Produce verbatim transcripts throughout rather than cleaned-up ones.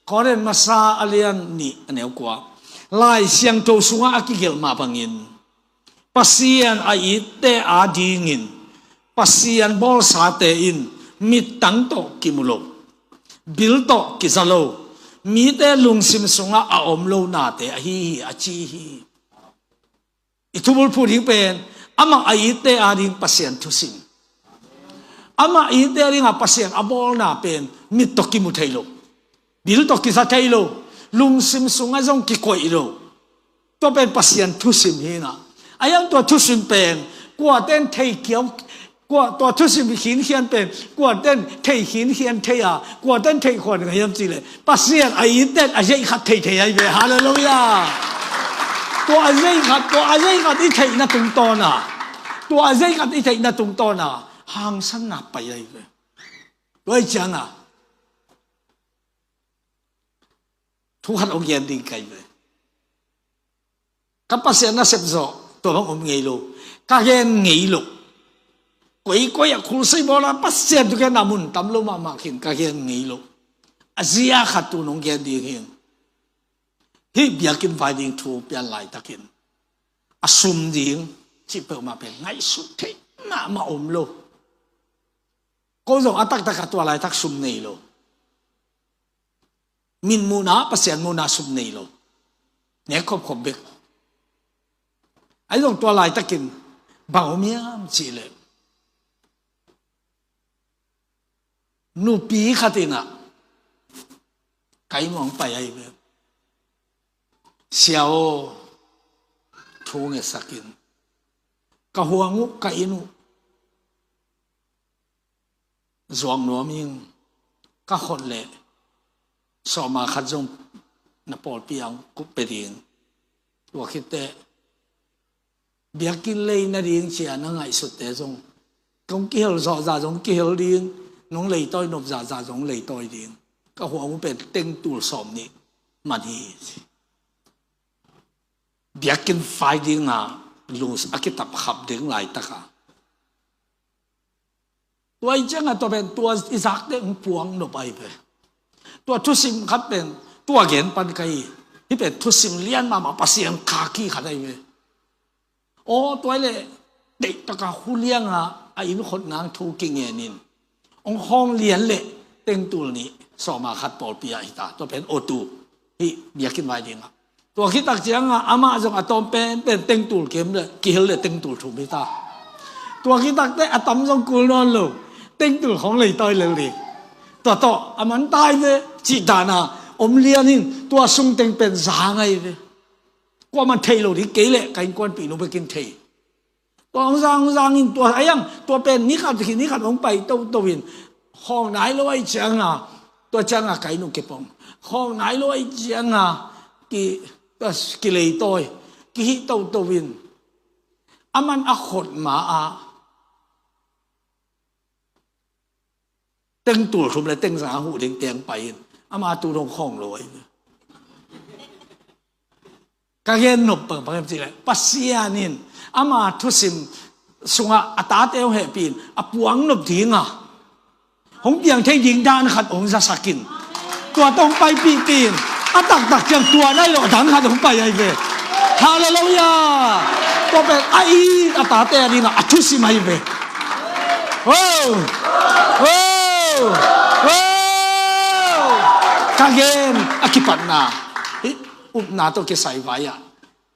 Korin masa a lian nih a neu kua. Lai Siangtho sungah a kigelh mah bangin Pasian a itte adingin Pasian bawlsate in mittang tawh kimu lo, bil tawh kiza lo, mite lungsim sungah a om lo nate ahi hi, a ci hi. I thubulphuh ding pen amah a itte ading Pasian thusim. Amah itte adinga Pasian a bawlna pen mit tawh kimu thei lo, bil tawh kiza thei lo, lungsim sungah zong kikoih lo. Tua pen Pasian thusim hi na. A hiang tua thusim pen kuaten thei kiau, kua, tua thusim khinkhian pen kuaten thei khinkhian thei a, kuaten thei khuan ka hiam cih leh Pasian a itte a zeih khat thei thei ahi ve. Halleluiah. Tua a zeih khat, tua a zeih khat i theihna tungtawn a, tua a zeih khat i theihna tungtawn a hangsanna pai ahi ve. Tua hi cianga thu khat hong gen ding ka hi ve. Ka Pasian nasep zawh tua bang om ngei lo. Ka gen ngei lo. Koikoi a khulsei bawla Pasian thu genna mun tam lo mahmah khin ka gen ngei lo. A zia khat tu nong gen ding hi. Hih biakinn vai ding thu pian laitakin a sum ding cih peuhmah pen ngaihsut theih mahmah om lo. Ko zong a taktak a tua laitak sum nei lo. Min muhna, Pasian muhna sum nei lo. Nek khopkhop bek. Ahi zong tua laitakin bang om hiam cih leh nupi khat in ah ka inn uah hong pai ahi ve. Sia aw, thu ngetsak in, ka huang uh, ka inn uh zuak nuam ing, ka khot leh sawma khat zong na pawlpi ah hong kup pia ding. Tua khit teh biakinn lei nading ci-a na ngaihsutte zong kong kihel zawhzah zong kihel ding, nong leitawi nop zahzah zong leitawi ding. Ka huang uh pen tengtul sawm nih man hi. Biakinn vai dinga lung a kitap khap ding laitak a, tua i ciangah tua pen tua i zakte hong puang nop ahi ve. Tua thusim khat pen tua gen pan ka hi. Hih pen thusim lian mahmah, Pasian khaki khat ahi ve. Aw, tua hi leh deihtaka hulianga a inn khot nang thu kingen in hong khawng lian leh tengtul nih sawma khat pawlpi ah hi ta. Tua pen otu hih biakinn vai dingah. Tua khit tak cianga amah zong a tawm penpen tengtul kem leh kihel leh tengtul thum hi ta. Tua khit tak teh a tam zong kul nawn lo, tengtul khawng leitawi lel ding. Tua tawh a man tai ve cih dana om lian in tua sung teng pen zang ahi ve. Kuamah thei lo ding, kei leh ka innkuanpihnu bekin thei. Tua hong zang, hong zang in tua a hiang, tua pen ni khat, ni khat hong pai toto in, khawng nai lo ahi cianga, tua cianga ka inn uh kipong. Khawng nai lo ahi cianga ki, tua kileitawi, kihih toto in, aman a khot ma-ah tengtul thum le tengzang a huh ding teng pai in, ama tu dong khawng lo ahi. Ka gen nop bang bang em cih leh Pasian in ama thusim sungah a tate hong hehpih in a puang nop dinga hong piang thei ding dan khat hong zasak in, tua tawh hong paipihpih in, a taktak ciang tua nai lo a dan khat hong pai ahi ve. Halleluiah. Tua pen a it a tate a dingah a thusim ahi ve. Oh! Oh! Oh! Ka gen a kipatna, hih upna tawh kisai vai-ah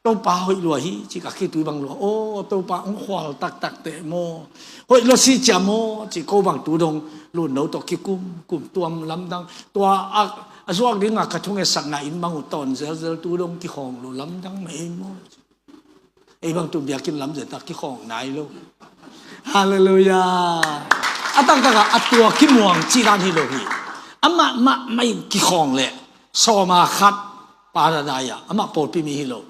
Topa hoih lua hi ci, ka khitui bang lua. Aw, Topa hong khual taktak teh maw, hoih lua si cia maw ci, ko bang tu dong lunno tawh kikum kum tuam lamdang. Tua a, a zuak dinga ka thungetsakna inn bang uh tawn zelzel, tu dong kikhawng lo lamdang mah ei maw. Ei bang tu biakinn lam zeta kikhawng nai lo. Halleluiah. A taktakah a tua kimuang cih dan hi lo hi. Amah mahmah in kikhawng leh sawma khat paradise ah amah pawlpi mi hi lo.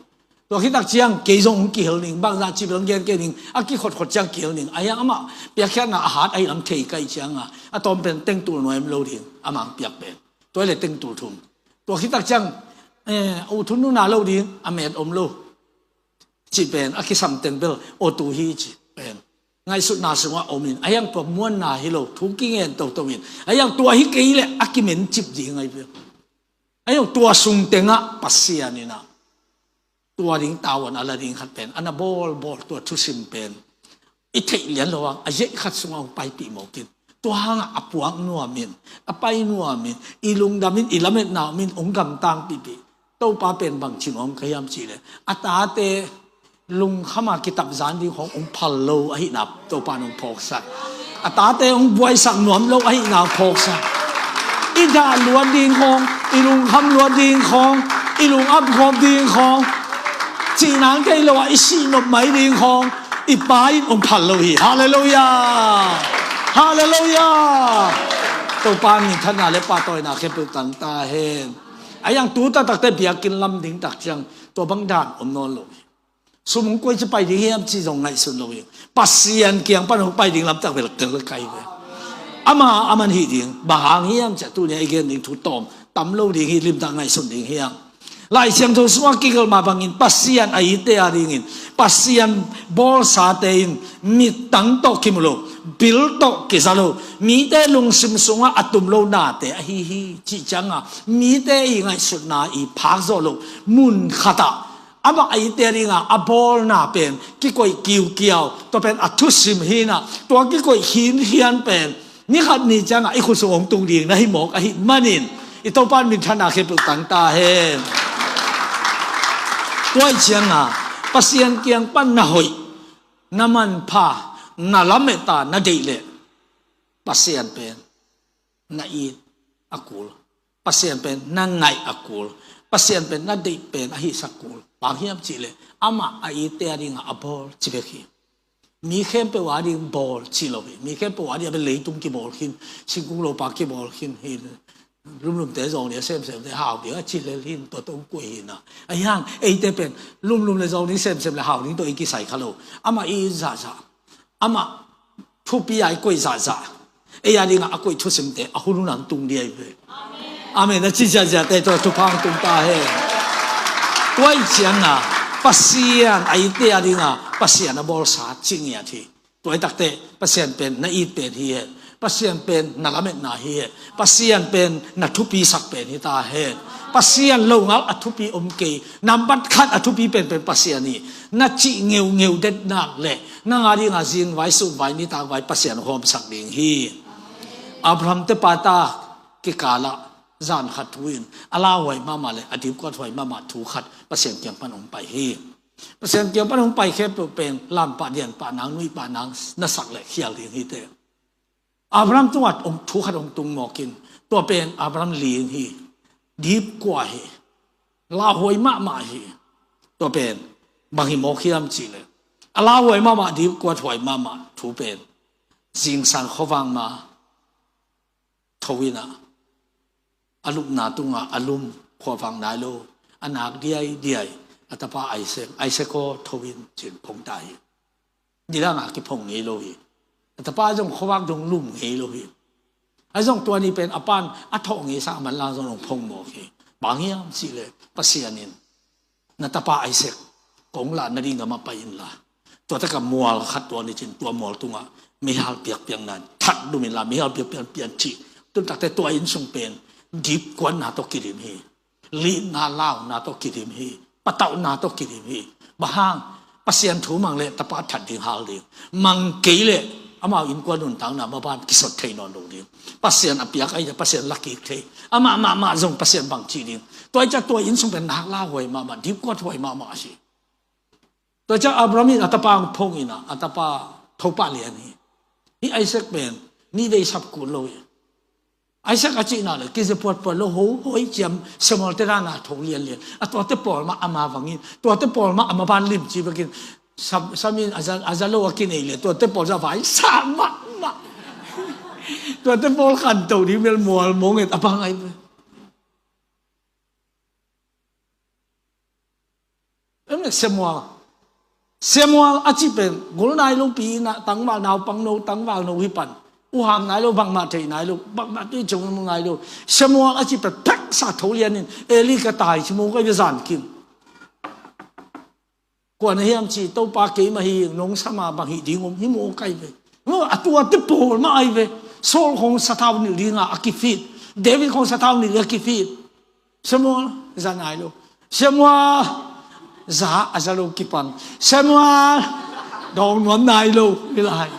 Tua khit tak ciang kei zong hong kihel ning, bangzah cih bel hong gen kei ning, a kikhotkhot ciang kihel ning. A hiang amah piakkhiatna a hat ahi lam thei ka hih cianga a tawm pen tengtul nuai om lo ding, amah hong piak pen. Tua hi leh tengtul thum. Tua khit tak ciang, eh, a ut hun nuna lo ding, a met om lo cih pen a kisam teng bel otu hi cih pen ngaihsutna sungah om in, a hiang tua muanna hi lo, thu kingen toto in, a hiang tua hi kei leh a kimencip ding ahi pen. Ahi zong tua sung tengah Pasian in ah tua ding tavuan a la ding khat pen a na bawlbawl tua thusim pen i theih lian lo a, a yeih khat sungah hong paipih mawk in. Tua hangah a puak nuam in, a pai nuam in, i lungdam in, i lametna om in hong gamtang pihpih. Topa pen bang ci nuam ka hiam cih leh, a tate lungkham a kitap zan ding khawng hong phal lo ahihna Topa in hong phawksak. A tate hong buaisak nuam lo ahihna hong phawksak. I dah luat ding khawng, i lungkham luat ding khawng, i lungap khawm ding khawng, cih nang kei lo ah i sih nop mai ding khawng i Pa in hong phal lo hi. Halleluiah. Halleluiah. Topa minthanna le pahtawina khempeuh tang ta hen. Ahi zong tu taktakte biakinn lam ding tak ciang tua bang dan om nawn lo hi. Sum hong koi ci pai ding hiam ci zong ngaihsun lo hi. Pasian kiang pan hong pai ding lamtak bel tel kai ve. Ama a man hih ding, bang hang hiam ci a tuni a i gen ding thu tawm tam lo ding hi, limtak ngaihsun ding hiam. Lai Siangtho sungah kigelh mah bangin Pasian a itte a dingin, Pasian bawlsate in mittang tawh kimu lo, bil tawh kiza lo, mite lungsim sungah a tum lo nate ahi hi. Cih ciangah mite i ngaihsutna i phak zawh lo mun khatah amah a itte a dinga a bawlna pen kikoih kiukiau, tua pen a thusim hi in ah, tua kikoih khinkhian pen ni khat ni ciangah i khut sung hong tung ding na hi mawk ahih manin, i Topa in minthanna khempeuh tang ta hen. Tua ahih ciangah Pasian kiang pan na hoih, na manpha, na lametna na deih leh Pasian pen na it a kul, Pasian pen na ngaih a kul, Pasian pen na deih pen ahi sa kul. Bang hiam cih leh amah a itte a dingah a bawl ci bek hi. Mi khempeuh a ding bawl ci lo hi. Mi khempeuh a ding a bel leitung kibawl khin, singkung lopa kibawl khin hi. Lumlumte zawng ding a semsemte hau ding a ci lel hin tua tawh hong koih hi in ah. Ahi hang eite pen lumlum le zawng ding semsem le hau ding tawh i kisai kha lo. Amah i it zahzah, amah thupi a i koih zahzah, ei a dingah a koih thusimte a hun hun a hong tung ding ahi ve. Amen. A ci ziahziahte tawh thupha hong tung ta hen. Tua ahih ciangah Pasian a itte a dingah Pasian a bawlsa ci ngiat hi. Tua ahih takte Pasian pen na it pen hi hen. Pasian pen na lametna hi hen. Pasian pen na thupisak pen hi ta hen. Pasian longal a thupi om kei. Nambat khat a thupi penpen Pasian hi. Na cih ngeungeu det nak leh nang a dingah zingvai, sunvai, nitakvai Pasian hawmsak ding hi. Abraham te pa ta kikalah zan khat thu in a lauhuai mahmah le a dipkuat huai mahmah thu khat Pasian kiang pan hong pai hi. Pasian kiang pan hong pai khempeuh pen lampah, dianpah nang, nuihpah nang na sak le khial ding hi teh. Abraham tungah hong thu khat hong tung mawk in, tua pen Abraham ling hi. Dipkua hi. Lauhuai mahmah hi. Tua pen bang hi mawk hiam cih leh, a lauhuai mahmah, dipkuat huai mahmah thu pen zingsang khuavak ma tho in ah, a lupna tungah a lum, khuavak nai lo, a nak diaidiai a tapa Isaac, Isaac aw, tho in, ci-in phong ta hi. Nidang a kiphong ngei lo hi. A tapa zong khuavak dong lum ngei lo hi. Ahi zong tua ni pen a pan a thawh ngei sa a manlang zong hong phong mawk hi. Bang hiam cih leh Pasian in, na tapa Isaac kong lah nading gamah pai inla, tua takah mual khat tuak ni, ci-in tua mual tungah meihal piakpiakna in that dum inla, meihal piakpiak pian cih. Tun takte tua inn sung pen dipkuatna tawh kidim hi. Lihna launa tawh kidim hi. Patauhna tawh kidim hi. Bang hang, Pasian thu mang leh tapa that ding, hal ding. Mang kei leh amau innkuan nuntakna maban kisot thei nawn lo ding. Pasian a piak ahi leh Pasian la kik thei. Amah mahmah zong Pasian bang ci ding. Tua ahih ciang tua inn sung pen nak lauhuai mahmah, dipkuat huai mahmah a si. Tua ciang Abraham in a tapa hong phong in ah, a tapa thupha lian hi. Hih Isaac pen ni vei sap kul lo hi. Isaac a cihna le kize puatpuat lo, ho hoi ciam, Samuel te dan a tho lianlian. A tuate pawl mah ama vangin, tuate pawl mah ama ban lim ci bekin, sam, samin a za, a za lo a kinei le, tuate pawl za vai sa mahmah. Tuate pawl khanto ding bel mual mong et a bang ai. Em le Samuel. Samuel a cih pen gol nai lo pi in ah, tangval naupang no, tangval no hi pan. Uham nai lo, bangmah thei nai lo, bangmah tui ciang nai lo. Samuel a cih pen pheksa tho lian in, Eli ka tai ci mawk ai ve, zan kim. Kua na hiam ci, Topa keimah hi, nong sam a bang hih ding om hi mawk ai ve. A tuate pawl mah ai ve. Saul khong sathau nilh ding a a kifit. David khong sathau nilh a kifit. Samuel, za nai lo. Samuel, za a za lo kipang. Samuel, dawng nuam nai lo. Hi lai.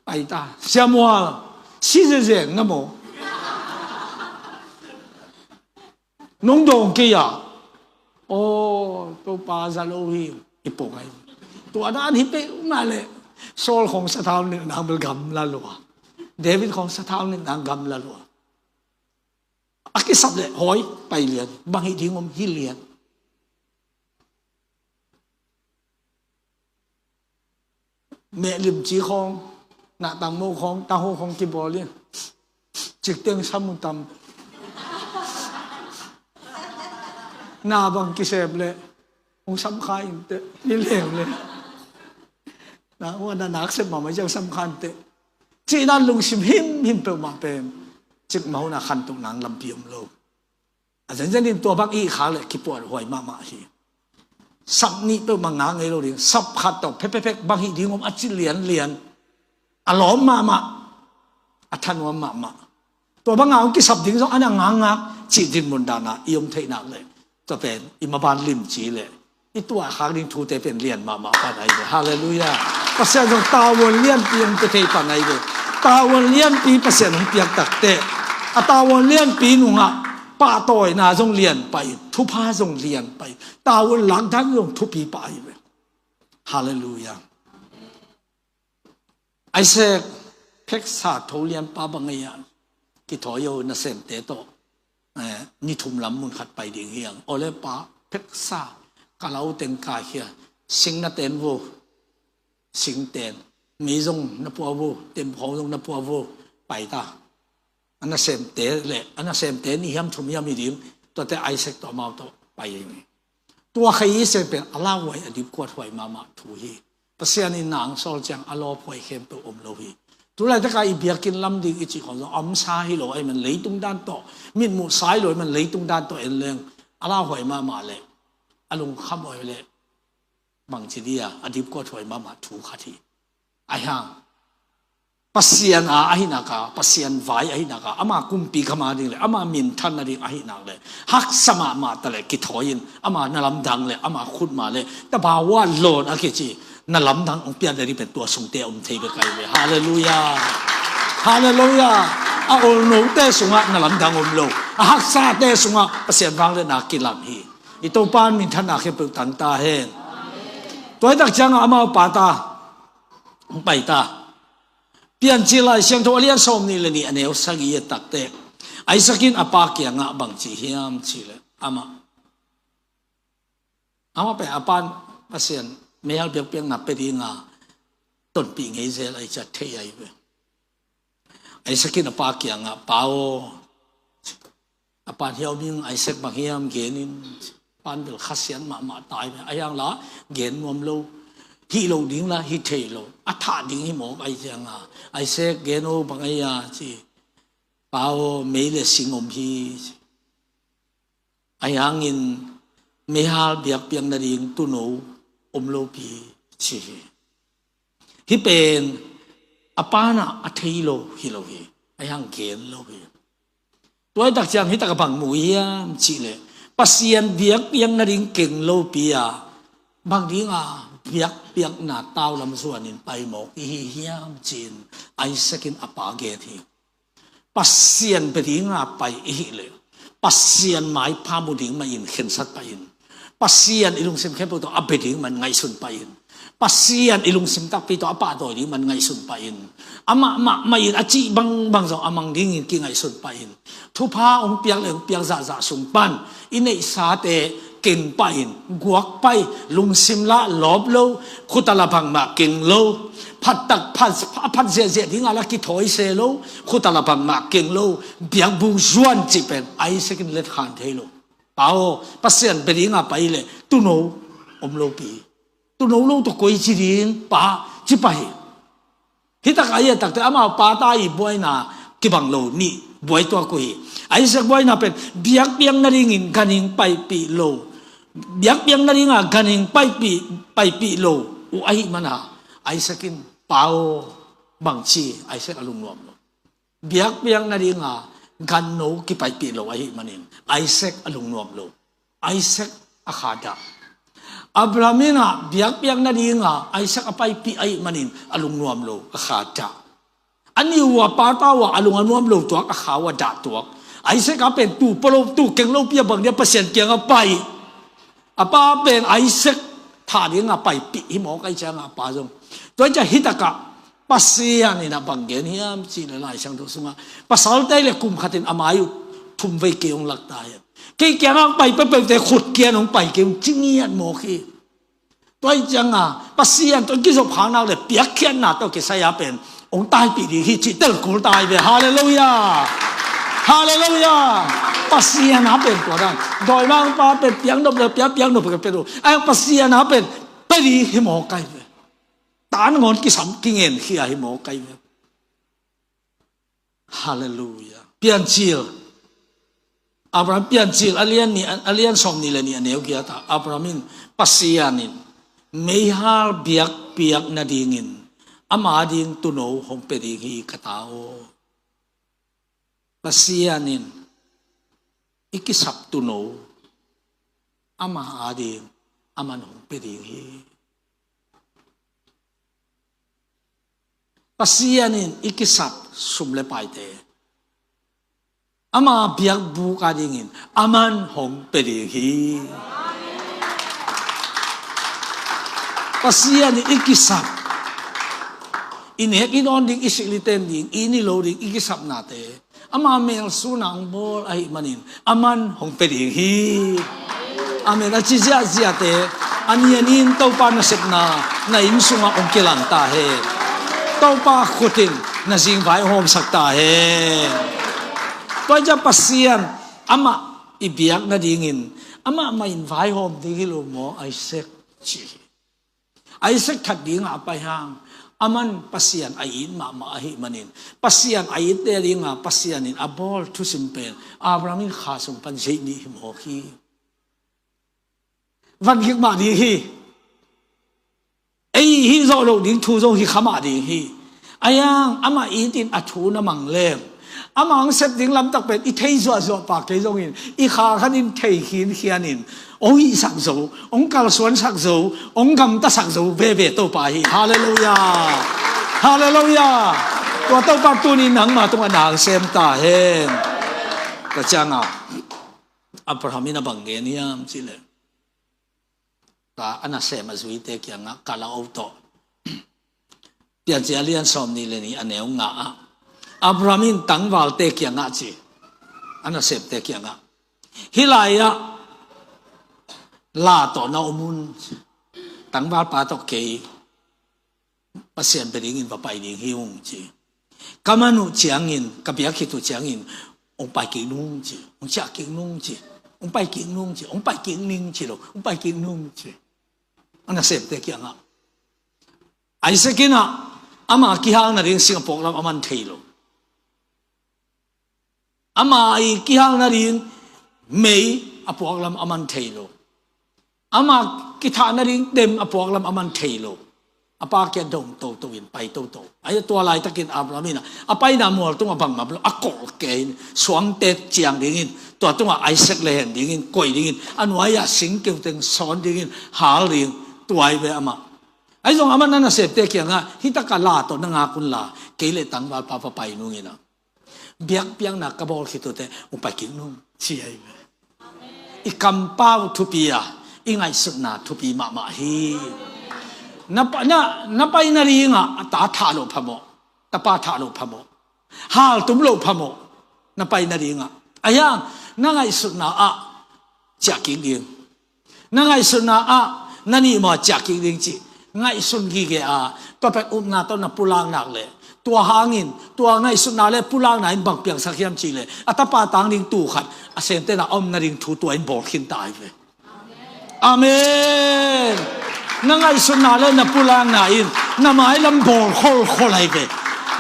Ai ta, Samuel, si zezeng na maw? Nong dawng kei a. Aw, Topa za lo hi. I pawng ai. Tua dan hi peuhmah leh Saul khawng sathau nilh nang bel gamla lua. David khawng sathau nilh nang gamla lua. A kisap leh hawi pai lian. Bang hih ding om hi lian. Meh limci khawng, na tangmo khawng, tangho khawng kibawl in. Cikteng sam uh tam. Na bang kisep leh hong sam kha inteh. Hi lem leh. Na, hua na nak sep mahmah ciang sam kha inteh. Cih dan lungsim himhim peuhmah pen cikmahna khantoh nang lampi om lo. A zenzen in tua bang i khak leh kipuahhuai mahmah hi. Sap nih peuhmah ngak ngei lo ding. Sap khat tawh phekphekphek bang hih ding om a ci lianlian. A lawm mahmah. A thanuam mahmah. Tua bang a hong kisap ding zong a na ngakngak cih dinmun dana i om theih nak leh tua pen i maban limci leh i tuahkhak ding thute pen lian mahmah pan ahi ve. Halleluiah. Pasian zong tavuan lianpi hong pia thei pan ahi ve. Tavuan lianpi Pasian hong piak takteh a tavuan lianpi nungah pahtawina zong lian pah in, thupha zong lian pah in, tavuan lakdan zong thupi pah ahi ve. Halleluiah. Isaac, pheksa tho lianpa bang ahi a, kithawi o, nasemte tawh, eh, ni thum lam mun khat pai ding hi hang. Awle pa, pheksa kalau teng kai khia, sing na ten vo, sing ten, mei zong na pua vo, temkhawng zong na pua vo, pai ta. A nasemte leh, a nasemte nih hiam thum hiam hi ding, tuate Isaac tawh amau tawh pai ding hi. Tua khai i sem pen a lauhuai a dipkuathuai mahmah thu hi. Pasian in nang sawl ciang a lawphuai khempeuh om lo hi. Tulaitaka i biakinn lam ding i cih khawng zong a omsa hi lo ahih man leitung dan tawh, mitmuhsa hi lo ahih man leitung dan tawh en leng a lauhuai mahmah leh a lungkhamhuai leh bangci dia a dipkuathuai mahmah thu khat hi. Ahi hang Pasian a ahi naka, Pasian vai ahi naka, ama kumpi gam a ding leh ama minthan nading ahi nak leh haksa mahmah ta leh kithawi in ama na lamdang leh ama khutma leh tabawa lawn a kici na lamdang hong piak nading pen tua sungte a om thei bek ahi ve. Halleluiah. Halleluiah. A olnote sungah na lamdang om lo. A haksate sungah Pasian vangliatna kilang hi. I Topa in minthanna khempeuh tang ta hen. Tua hi tak ciangah amau pa ta, hong pai ta. Piancil Lai Siangtho a lian sawm nih le nih a neu sagih a takte, Isaac in a pa kiangah bang ci hiam cih leh amah, amah pen a pan Pasian meihal biakpiakna pia dinga tonpih ngei zel ahi ciah thei ahi ve. Isaac in a pa kiangah, "Pa aw," a pan hiau ding Isaac bang hiam gen in, pan bel khasiat mahmah tai ve. A hiang la gen nuam lo, hih lo ding la hi thei lo, a thah ding hi mawk ahi cianga, "Isaac, gen o, bang ahi a?" ci. "Pa aw, mei le sing om hi," ci. "Ahi hangin meihal biakpiak nading tuuno om lopi," ci hi. Hih pen a panah a thei lo hi lo hi. Ahi hang gen lo hi. Tua hi tak ciang hih takah bang mu hiam cih leh Pasian biakpiak nading keng lopi a bang dinga biakpiakna taulam zuanin pai mawk i hi hiam ci-in Isaac in a pa gen hi. Pasian bia dinga pai i hih leh Pasian maipha mu ding mahin khensat pah in, Pasian i lungsim khempeuh tawh a bia ding man ngaihsun pah in, Pasian i lungsim takpi tawh a pahtawi ding man ngaihsun pah in, amah mahmah in a cih bangbang zong a mang dingin kingaihsun pah in, thupha hong piak le hong piak zahzah sung pan i neihsate keng pah in, guak pah in, lungsim lah lawp lo, khut a la bangmah keng lo, phattak phat, a phat ziahziah dingah lah kithawi se lo, khut a la bangmah keng lo, biakbuk zuan cih pen Isaac in letkhan thei lo. Pa aw, Pasian bia dinga pai leh tuuno om lopi. Tuuno lo tawh koi ci ding, pa, ci pah hi. Hih takah a hiah takte amau pa ta i buaina kibang lo nih buai tuak uh hi. Isaac buaina pen biakpiak nadingin ganhing paipih lo, biakpiak nadinga ganhing paipih, paipih lo uh ahih mana Isaac in, "Pa aw," bang ci, Isaac a lungnuam lo. Biakpiak nadinga ganno kipaipih lo ahih manin Isaac a lungnuam lo. Isaac a khadah. Abraham in ah biakpiak nadinga Isaac a paipih ahih manin a lungnuam lo, a khadah. A ni uh a pata uh a lung a nuam lo tuak, a kha uh a dah tuak. Isaac a pen tu polo, tu keng lopi a bang dia Pasian kiangah pai. A pa pen Isaac thah dingah paipih hi mawk ahih ciangah a pa zong. Tua hi ciah hitakah Pasian in a bang gen hiam cih leh Lai Siangtho sungah pasalte le kum khatin a mai uh thum vei kei hong lak ta hi. Kei kiangah pai peuhpeuhte khut kiang hong pai kei hong ci ngiat mawk hi. Tua hi cianga Pasian tawh kizop khak nak le piakkhiatna tawh kisai a pen hong taipih ding hi cih telkul ta hi ve. Halleluiah. Halleluiah. Pasian a pen tua dan dawimangpa pen piaknop le piak, piaknop le piaknop. Ai, Pasian a pen pe ding hi mawk ai ve. Tan ngawn kisam kingen khia hi mawk ai ve. Halleluiah. Piancil. Abraham Piancil a lian nih, a lian sawm nih le nih a neu giat ah Abraham in Pasian in meihal biakpiak nadingin ama ding tuuno hong pia ding hi ka ta aw. Pasian in i kisap tuuno ama a ding aman hong pia ding hi. Pasian in i kisap sum le paite ama biakbuk a dingin aman hong pia ding hi. Pasian in i kisap, i nek i dawn ding, i sik i ten ding, i inn i lo ding, i kisapnate ama mel sun a hong bawl ahih manin aman hong pia ding hi. Amen. A ci ziahziahte a ni a ni in Topa nasepna na inn sungah hong kilang ta hen. Topa khut in na zing vaihawmsak ta hen. Tua hi ciah Pasian amah i biak nadingin amah mah in vaihawm ding hi lo maw Isaac ci hi. Isaac that dingah a pai hang aman Pasian a it mahmah ahih manin Pasian a itte a dinga Pasian in a bawl thusim pen Abraham in kha sung pan zeih nih hi mawk hi. Van gik mah ding hi. Ei hih zawh loh ding thu zong hi kha mah ding hi. Aiang amah itin a thu na mang leng amah hong sep ding lamtak pen i thei zuahzuah pak kei zongin i kha khatin thei khinkhianin hong hihsak zo, hong kalsuansak zo, hong gamtasak zo veve Topa hi. Halleluiah. Halleluiah. Tua Topa tunin nangma tungah na hong sem ta hen. Tua ciangah Abraham in a bang gen hiam cih leh tua a nasem a zuite kiangah ka la o tawh. Piancil a lian sawm nih le nih a neu nga ah Abraham in tangvalte kiangah ci, a nasemte kiangah hih lai-ah la tawh na om un, tangvalpa tawh kei Pasian bia dingin va pai ding hi ung ci. Ka man uh ciangin, ka biak khit uh ciangin hong pai kik nung ci, hong ciah kik nung ci, hong pai kik nung ci, hong pai kik ning ci lo, hong pai kik nung ci. A nasemte kiangah Isaac in ah ama kihal nading sing a puak lam a man thei lo. Ama i kihal nading mei a puak lam a man thei lo. Ama kithah nading dem a puak lam a man thei lo. A pa kiang dong toto in pai toto. Ai tua laitakin Abraham in ah a paina mual tungah bangmah lo a kolh kei in suangte ciang dingin tua tungah Isaac le hen dingin koih dingin a nuai-ah sing keuteng sawn dingin hal ding tua hi ve amah. Ahi zong amah na nasemte kiangah hih takah la tawh na ngak un la kei le tangvalpa va pai nung in ah biakpiakna ka bawl khit uh teh hong pai kik nung ci ahi ve. I kampau thupi a i ngaihsutna thupi mahmah hi. Na pa, na, na pai nadingah a ta thah loh phamawh, tapa thah loh phamawh, haltum loh phamawh. Na pai nadingah ahiang na ngaihsutna ah ciah kik ding. Na ngaihsutna ah na nih maw ciah kik ding cih ngaihsun gige a tua pen upna tawh na pulak nak leh tua hangin tua ngaihsutna le pulakna in bang piangsak hiam cih leh a tapa tang ding tuu khat a semte na om nading thu tua in bawl khin ta hi ve. Amen. Na ngaihsutna le na pulakna in na mailam bawl kholkhol ahi ve.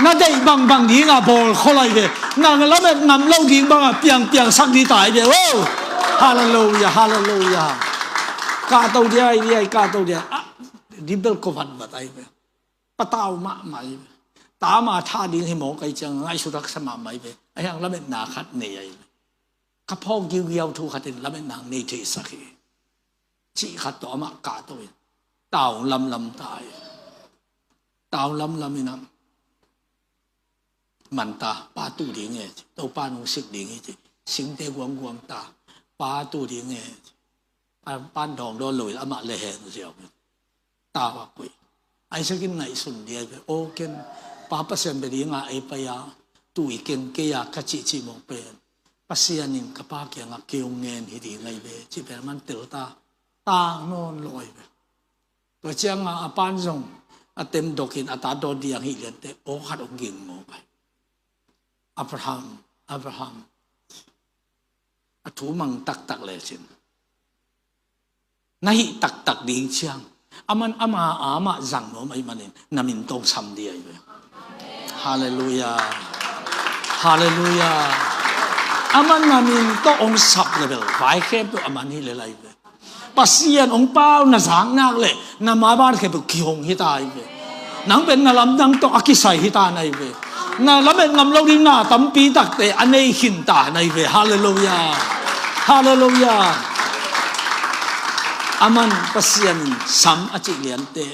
Na deih bangbang dingah bawl khol ahi ve. Na lamet ngam lo ding bangah piangpiangsak ding ta ahi ve. Oh! Halleluiah, halleluiah. Kahto dia ahi dia, kahto dia. Ah, dibel ko vatvat ahi ve. Patau mahmah ahi ve. Tama tha ding hi mawk ahi ciang ngaihsut haksa mahmah hi ve. Ahi hang lametna khat nei ahi ve. Ka phawk giugiau thu khat in lametna nei theisak hi. Cih khat tawh amah kahto in tau lamlam ta hi. Tau lamlam in a man ta, pa tu ding e ci. Topa nung sik ding hi ci. Singte guangguang ta, pa tu ding e ci. Pan dawng dawn lo in amah le hen ziau in tau a kuih. Isaac in ngaihsun dia ve, aw ken pa Pasian bia dinga ei pai a, tu i keng kei a ka cihcih mawk pen Pasian in ka pa kiangah kei hong ngen hi ding ahi ve cih pen a man tel ta. Tang nawn lo ahi ve. Tua cianga a pan zong a tem dokin a ta dawt diang hi liante aw khat hong ging mawk ahi. Abraham, Abraham, a thu mang taktak lecin na hih taktak ding ciang a man ama amah zang nuam ahi manin na min tawh sam ding ahi ve. Halleluia. Halleluia. A man na min tawh hong sap le bel vaikhep tu a man hi le lai ve. Pasian hong pau na zak nak le na maban khep tu kihong hi ta ahi ve. Nang pen na lamdang tawh a kisai hi ta na hi ve. Na lamet ngam lo ding na tampi takte a nei khin ta na hi ve. Halleluia. Halleluia. A man Pasian in sam a cih liante,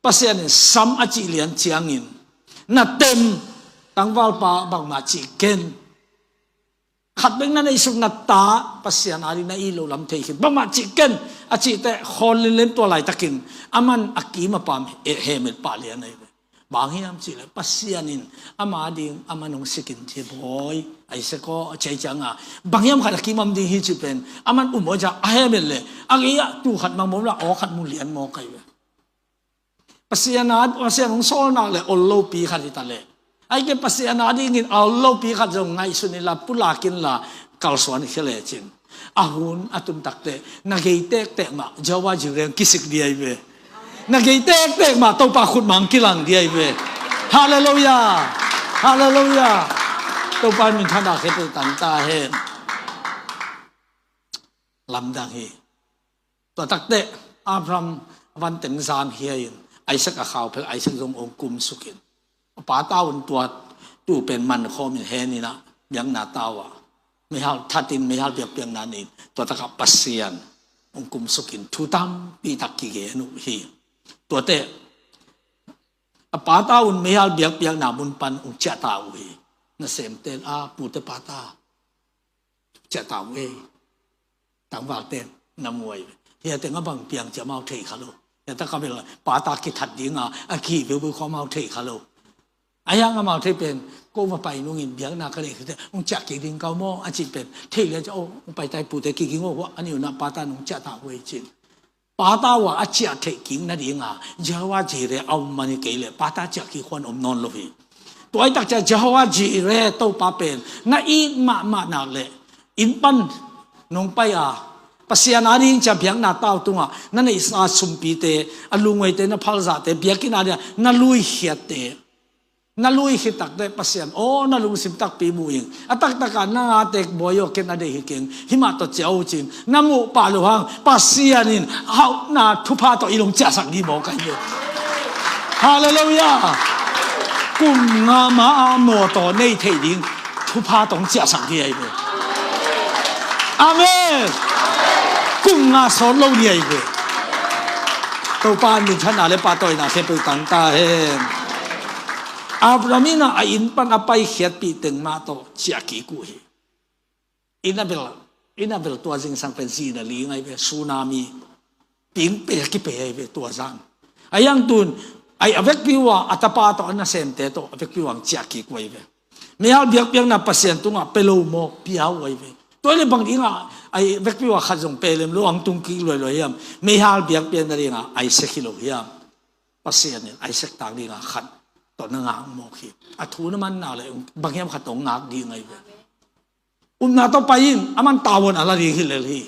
Pasian in sam a cih lian ciangin na tem tangvalpa bangmah cih ken. Khat bek na neihsuk na ta Pasian ading na it loh lam thei khin bangmah cih ken a cihte khawl linlen tua laitakin a man a kim a pam hemet pah lian ahi ve. Bang hiam cihleh Pasian in ama ding a man hong sikin ci bawi ahi seko a cei cianga bang hiam khat a kim am ding hi ci pen a man um aw ciang a hemet le a gei ah tu khat mang mawm la aw khat mu lian maw kai ve. Pasian a, Pasian hong sawlnak le ol lopi khat hi ta le. Ai ke Pasian a dingin a ol lopi khat zong ngaihsun inla pulakin la kalsuan khia lecin a hun a tun takte na gei tektek mah Jehovah Jireh kisik ding ahi ve. Na gei tektek mah Topa khut mang kilang ding ahi ve. Halleluia. Halleluia. Topa min thana khete tanta hen. Lamdang hi. Tua takte Abraham van teng zan hia in Isaac a khau phel Isaac zong ong kum sukin a pa taun tua tu pen man khawmin heninah biakna tau a meihal thatin meihal biakpiakna nin tua takah Pasian ong kum sukin thu tampi tak kigen uh hi. Tuate a pa taun meihal biakpiakna mun pan ong ciah ta uh hi. Nasemten a pute pata ciah ta uh ei. Tangvalten na muai ve. Hia teng a bang piang cia mau thei kha lo. Hia ta ka bel pata kithat dinga a ki veu veu kho mau thei kha lo. A yang a mau thei pen ko va pai nungin biakna ka lei khite ung ciah kik ding kau maw a ci pen thei lia cia o ung pai tai pute kik ging o hua a niu na pata nung ciah ta uh ei cin. Pata uh a ciah theih kik nadinga Jehovah Jireh a um mani kei le pata ciah kik huan om nawn lo hi. Tuaitak ciah Jehovah Jireh Topa pen na it mahmah nak le inn pan nong pai a Pasian a ding ciah biakna tau tungah na neihsa sumpite a lunguaite na phalzahte biakinn a ding na lui khiatte na lui khit takte Pasian aw na lungsim takpi mu ing a taktakah na ngate buai aw ken a deih hi keng himah tawh ciah uh cin na muh pah lo hang Pasian in hauhna thupha tawh i long ciahsak dih maw kai ve. Halleluia. Kum nga ma a maw tawh nei thei ding thupha tawh hong ciahsak dih ahi ve. Amen. Kum nga sawt lo dih ahi ve. Topa min thana le pahtawina khempeuh tangta hen. Abraham in a inn pan a paikhiatpih teng mah tawh ciah kik uh hi. Inn a bel, inn a bel tua zingsang pen zina li ngai ve tsunami. Pingpe kipe ai ve tua zan. A yang tun ai a vekpi uh a a tapa tawh a nasemte tawh a vekpi uh ang ciah kik uh ai ve. Meihal biakpiakna Pasian tungah pe lo maw pia uh ai ve. Tua le bang dingah ai vekpi uh a khat zong pe lem lo ang tung kik luailuai hiam. Meihal biakpiakna dingah Isaac hi lo hiam. Pasian in Isaac tang dingah khat tawh na ngak mawk hi. A thu na man nak le bang hiam khat tawh ngak ding ai ve. Upna tawh pai in a man tavuan a la ding hi lel hi.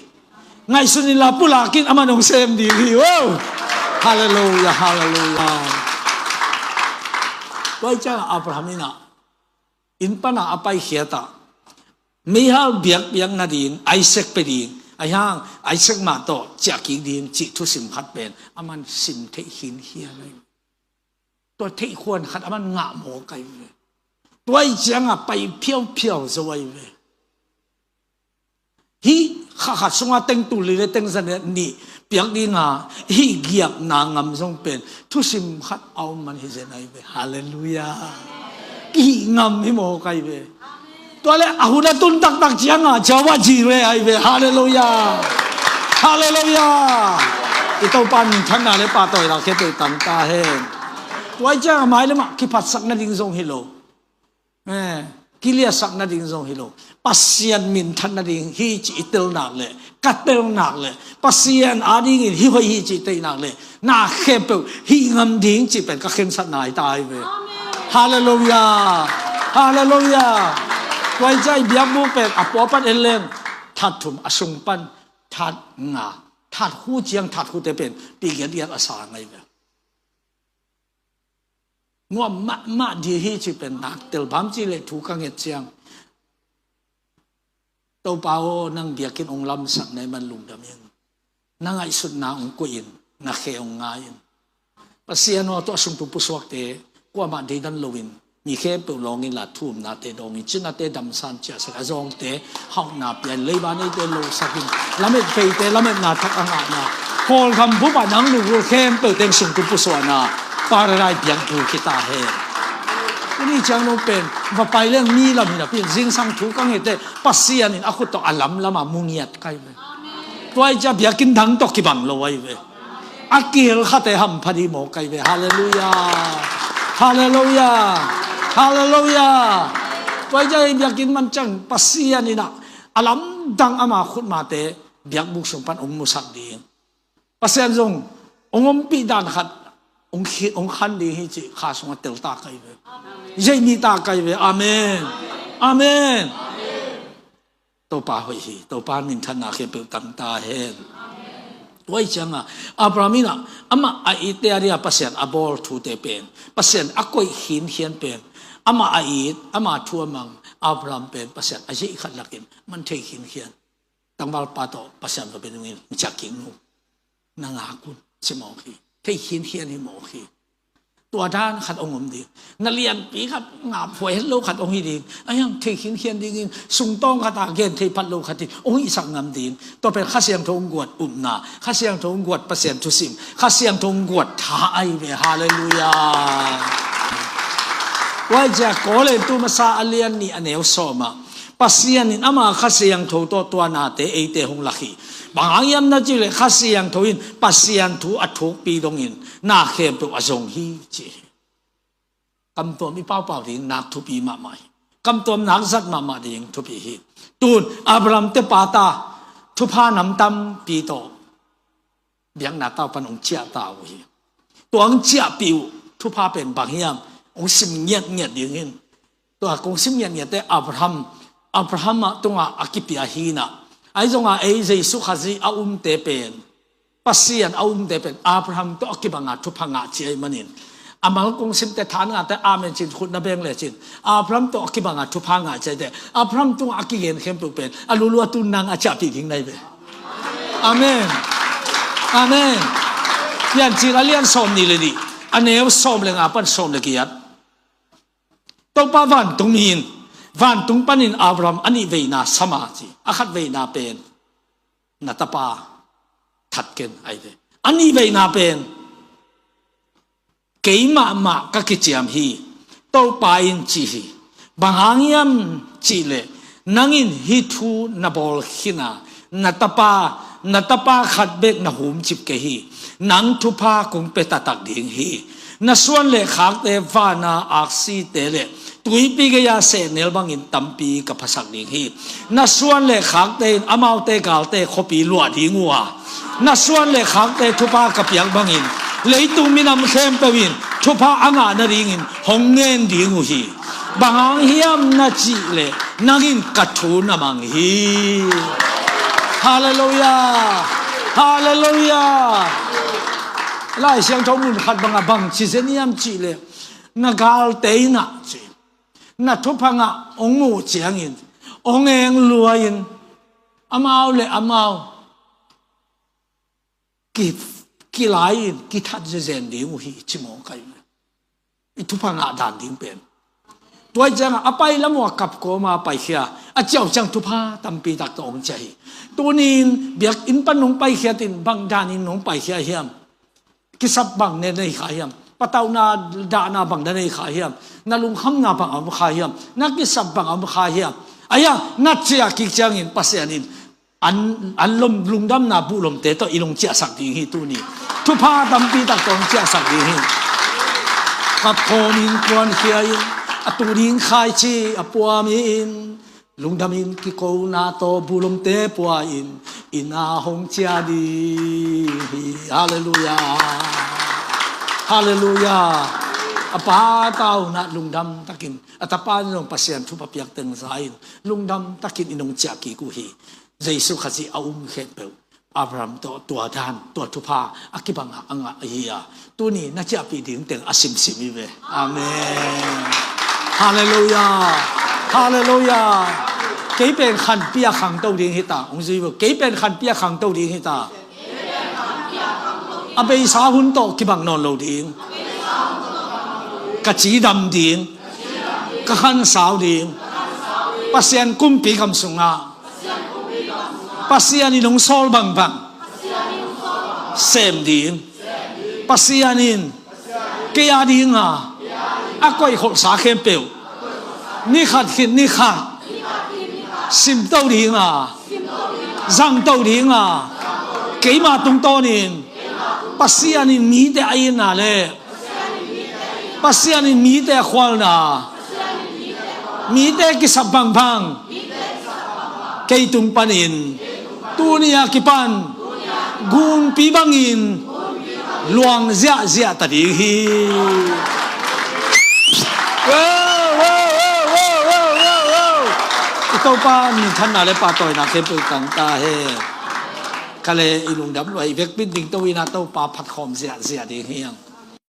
Ngaihsun in la pulakin a man hong sem ding hi. Wow. Halleluia, halleluia. Tua i ciang Abraham in a inn pana a paikhiat ah meihal biakpiak nading Isaac pe ding ahi hang Isaac mah tawh ciah kik ding cih thusim khat pen a man sim theih khin hial ahi. Tua theihkhuan khat a man ngah mawk ahi ve. Tua ih ciangah pai phiaupiau zo ahi ve. Hih kha khat sungah teng tul li le teng za nih piak dinga hih giakna ngam zong pen thusim khat a om man hi zen ahi ve. Halleluiah. Kihih ngam hi mawk ahi ve. Tua le a hun a tun taktak ciangah Jehovah Jireh ahi ve. Halleluiah. Halleluiah. I Topa minthanna le pahtawina khempeuh tang ta hen. Tua ih ciangah mailamah kiphatsak nading zong hi lo. Eh, kiliasak nading zong hi lo. Pasian minthan nading hi cih i tel nak le, ka tel nak le, Pasian adingin hi hoih hi cih tei nak le, na khempeuh hih ngam ding cih pen ka khensatna hi ta hi ve. Halleluiah. Halleluiah. Tua ih ciang i biakbuk pen a pua pan en leng that thum, a sung pan that nga, that khu ciang that khute pen pi giatgiat a sa ngai ve. Nuam mahmah dih hi cih pen nak tel bang ci le thu ka nget ciang, Topa aw, nang biakinn hong lamsak na hih man lungdam ing. Na ngaihsutna hong koih in, na khe hong ngai in. Pasian aw, tua sung tung pusuakte kuamah deidan loin mi khempeuh lawng inla thu-umnate dawng in, cinate damsan ciahsak, a zawngte hauhna pia in, leiba neite losak in, lamet peite lametna thak a ngahna, Kawlgam bupah nang lunggulh khempeuh teng sung tung pusuahna Paradise biakbuk hi ta hen. Tuni ciang nong pen va pai leng mi lam hi napi in zingsang thu ka nget teh Pasian in a khut tawh a lamlam a mu ngiat ka hi ve. Tua ih ciang biakinn dang tawh kibang lo ahi ve. A kihel khate hampha dih mawk ahi ve. Halleluiah. Halleluiah. Halleluiah. Tua ih ciang biakinn man ciang Pasian in ah a lamdang ama khutmate biakbuk sung pan hong musak ding, Pasian zong hong ompih dan khat hong khi-, hong khan ding hi cih kha sungah tel ta ka hi ve. Zeih ni ta ka hi ve. Amen. Amen. Topa hoih hi. Topa minthanna khempeuh tang ta hen. Tua ih ciangah Abraham in ah amah a itte a dia Pasian a bawl thute pen, Pasian a koih khinkhian pen, amah a it, ama thu a mang Abraham pen Pasian a zeih khat lakin man thei khinkhian. Tangvalpa tawh Pasian va bia dungin, "Ciah kik nu, na ngak un," ci mawk hi. Thei khinkhian hi mawk hi. Tua dan khat hong om ding. Na lianpi khat ngap huai het lo khat hong hi ding. A hiang thei khinkhian dingin sungtawng khat a gen thei phat lo khat hi hong hihsak ngam ding. Tua pen Kha Siangtho hong guat upna, Kha Siangtho hong guat Pasian thusim, Kha Siangtho hong guat tha ahi ve. Halleluiah. Tua ih ciang Korin tu masa a lian nih a neu sawm ah Pasian in ama Kha Siangtho tawh tua nate eite hong lak hi. Bang hang hiam na cih leh Kha Siangtho in Pasian thu a thukpi dongin na khempeuh a zong hi ci hi. Kamtuam i paupau ding nak thupi mahmah hi. Kamtuam nak zat mahmah ding thupi hi. Tun Abraham te pa ta thupha nam tampi tawh biakna tau pan hong ciah ta uh hi. Tua hong ciahpih uh thupha pen bang hiam hong sim ngiatngiat ding hi. Tua kong sim ngiatngiat te Abraham, Abraham ah tungah a kipia hi na. Ahi zongah ei Jesu Khazih a umte pen, Pasian a umte pen Abraham tawh a kibanga thupha ngah ci ahih manin, a mal kong simte than ngahte amen cin khut na beng lecin, Abraham tawh a kibanga thupha ngah ci ahih teh Abraham tungah a kigen khempeuh pen a lulu a tun nang a ciahpih ding na hi ve. Amen. Amen. Piancil a lian sawm nih le nih, a neu sawm le nga pan sawm le giat. Topa vantung mi in vantung panin Abraham a nih veina sam a ci. A khat veina pen, "Na tapa that ken," ahi ve. A nih veina pen, "Kei mahmah ka kiciam hi," Topa in ci hi. "Bang hang hiam cih leh nang in hih thu na bawl khin a, na tapa, na tapa khat bek na humcip kei hi. Nang thupha kong pia taktak ding hi. Na suan le khakte vana aksite le tuipi gei-a sehnel bangin tampi ka phasak ding hi. Na suan le khakte in amaute galte khuapi luah ding uh a, na suan le khakte thupha ka piak bangin leitung minam khempeuh in thupha a ngah nadingin hong ngen ding uh hi. Bang hang hiam na cih leh nang in ka thu na mang hi." Halleluiah. Halleluiah. Lai Siangtho mun khat bangah bang ci zen hiam cih leh, na galte in ah ci, na thupha ngah hong muh ciangin hong eng lua-in amau le amau ki, kilai-in kithat zezen ding uh hi ci mawk ahi ve. I thupha ngah dan ding pen. Tua hi ciangah a pai lam uh a kap kawma paikhia, a ciau ciang thupha tampi tak tawh hong ciah hi. Tunin biakinn pan nong paikhiat in bang danin nong paikhia hiam? Kisap bang na nei kha hiam? Patauhna dahna bang na nei kha hiam? Na lungkhamna bang a om kha hiam? Na kisap bang a om kha hiam? Aia, na ciah kik ciangin Pasian in an, an lom, lungdamna buhlomte tawh i lungciahsak ding hi tuni. Thupha tampi tak tawh hong ciahsak ding hi. Kap khawmin kuankhia in, a tu ding khaici a puamin, lungdamin kikona tawh buhlomte pua in, inn ah hong ciah ding hi. Halleluiah. Halleluiah. A pa tau na lungdam takin, a tapa in zong Pasian thupha piak teng za in, lungdam takin i nong ciah kik uh hi. Jesu Khazih a um khempeuh Abraham tawh tua dan, tua thupha a kibang a ngah hi a, tuni na ciahpih ding teng a simsim hi ve. Amen. Halleluiah. Halleluiah. Kei pen khanpi a khangto ding hita. Hong zui vo. Kei pen khanpi a khangto ding hita. A beisa hun tawh kibang nawn lo ding. Ka cidam ding. Ka khansau ding. Pasian kumpi gam sungah Pasian in hong sawl bangbang sem ding. Pasian in kei a dinga a koih kholhsa khempeuh ni khat khit ni khat simto dinga, zangto dinga, keima tungtawnin Pasian in mite a itna le Pasian in mite a khualna, mite kisap bangbang, kei tung panin tuni a kipan gunpi bangin luang ziahziah ta ding hi. Wow, wow, wow. I Topa minthanna le pahtawina khempeuh tang ta hen. Ka le i lungdam lua, i vekpi in dingto in a Topa phatkhawm ziahziah ding hi hang.